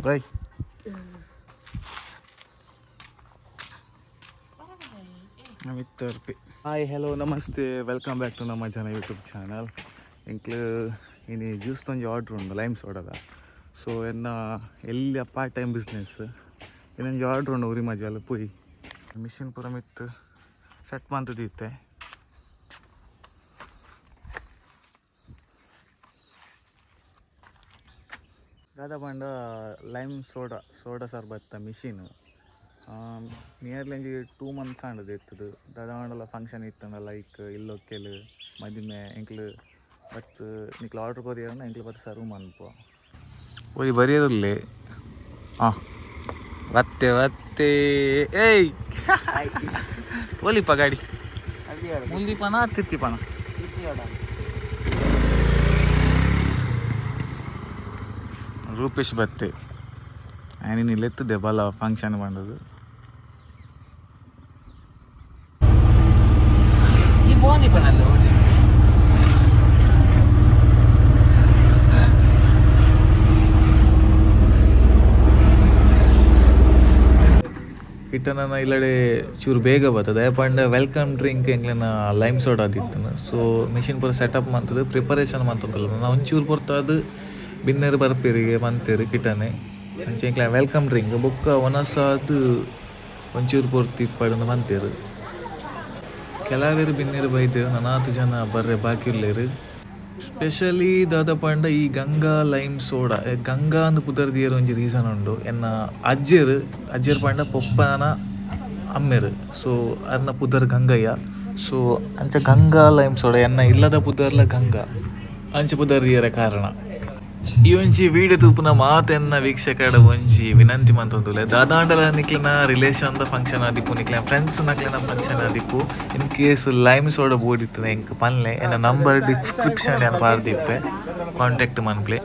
Bye. ಮಿತ್ತರ್ಪಿ. Hi, hello, namaste, welcome back to ನಮ್ಮ ಜನ YouTube channel. ಎಂಕ್ಲು ಇನಿ ಜ್ಯೂಸ್ ಒಂಜಿ ಆರ್ಡ್ರ್ ಉಂಡು, ಲೈಮ್ ಸೋಡದ. ಸೊ ಎನ್ನ ಎಲ್ಲಿ part time business ಇನ್ನೊಂಜಿ ಆರ್ಡ್ರ್ ಉಂಡು, ಉರಿ ಮಜಾಲ ಪೋಯಿ ಮಿಷಿನ್ ಪೂರ ಮಿತ್ತು ಸೆಟ್ ಮಂತದಿತ್ತೆ. ದಾದ ಪಂಡ lime soda, soda ಸರ್ಬತ್ತ machine. Nearly ಒಂಜಿ 2 ಮಂತ್ಸ್ ಆಂಡದ ಇತ್ತದು. ದಾದ ಪಂಡಲ ಫಂಕ್ಷನ್ ಇತ್ತಂಡ, ಲೈಕ್ ಇಲ್ಲೊಕ್ಕೆಲ್, ಮದಿಮೆ, ಎಂಕ್ಲು ಬತ್ ನಿಕ್ಲು ಆರ್ಡ್ರ್ ಕೊರಿಯರ್ನ ಎಂಕ್ಲು ಬತ್ತು ಸರ್ವ್ ಮನ್ಪುವ. ಒರಿ ಬರಿಯರುಲ್ಲೆ. ಹಾಂ, ಬತ್ತೆ ಬತ್ತೆ. ಏಯ್, ಒಲಿಪ ಗಾಡಿ ಮುಂದಿಪನ ತಿರ್ತಿಪನ? ರೂಪೇಶ್ ಬತ್ತೆ. ಆಯ್ನ ಲೆತ್ತದೆ ಬಲ ಫಂಕ್ಷನ್ ಬಂದದ್ದು. ಈ ಬೋಂದಿಪನಲ್ಲ. ಕಿಟ್ಟನ ಇಲ್ಲಡೆ ಚೂರು ಬೇಗ ಬರ್ತದೆ ಪಂಡ welcome drink ಎಂಗ್ಲೆನ lime soda ದಿತ್ತನ. So machine ಪೂರ ಸೆಟಪ್ ಮಂತದ್ದು, ಪ್ರಿಪರೇಷನ್ ಮಂತದಲ್ಲ. ನಾ ಒಂಚೂರು ಪೊರ್ತಾದ್ ಬಿನ್ನೆರ್ ಬರ್ಪೆರಿಗೆ ಮಂತೇರು ಕಿಟ್ಟನೆ. ಅಂಚೆ ಎಂಕ್ಲೆ welcome drink ಬೊಕ್ಕ ಒನಸಾದ್ ಒಂಚೂರು ಪೊರ್ತು ಇಪ್ಪಡಂದು ಮಂತೇರು. ಕೆಲವೇರು ಬಿನ್ನೆರು ಬೈದೇರು, ನನಾತ್ ಜನ ಬರ್ರೆ ಬಾಕಿ ಉಲ್ಲೇರು. ಸ್ಪೆಷಲಿ ದಾದ ಪಂಡ ಈ ಗಂಗಾ ಲೈಮ್ ಸೋಡಾ, ಗಂಗಾ ಅಂದ್ ಪುದರ್ ದಿಯರ್ ಒಂಜಿ ರೀಸನ್ ಉಂಡು. ಎನ್ನ ಅಜ್ಜೆರ್, ಅಜ್ಜೆರ್ ಪಂಡ ಪೊಪ್ಪನ ಅಮ್ಮೆರ್, ಸೊ ಅರ್ನ ಪುದರ್ ಗಂಗಯ್ಯ. ಸೊ ಅಂಚ ಗಂಗಾ ಲೈಮ್ ಸೋಡಾ, ಎನ್ನ ಇಲ್ಲದ ಪುದರ್ಲ ಗಂಗಾ, ಅಂಚ ಪುದರ್ ದಿಯರ ಕಾರಣ. ಈ ಒಂಜಿ ವಿಡಿಯೋ ತೂಪುನ ಮಾತೆನ್ನ ವೀಕ್ಷಕಡ ಒಂಜಿ ವಿನಂತಿ ಮಂತೊಂದುಲ್ಲೆ. ದಾದಾಂಡಲ ನಿಕ್ಲೆನ ರಿಲೇಷನ್ ದ ಫಂಕ್ಷನ್ ಆದಿಪ್ಪು, ನಿಕ್ಲೆನ ಫ್ರೆಂಡ್ಸ್ ನಕ್ಲೆನ ಫಂಕ್ಷನ್ ಆದಿಪ್ಪು, in case lime soda ಬೋಡಿತ್ತದ ಎಂಕ್ ಪನ್ಲೆ. ಎನ್ನ ನಂಬರ್ ಡಿಸ್ಕ್ರಿಪ್ಷನ್ ಯಾನ್ ಪಾರ್ದಿಪ್ಪೆ, ಕಾಂಟ್ಯಾಕ್ಟ್ ಮನ್ಪ್ಲೆ.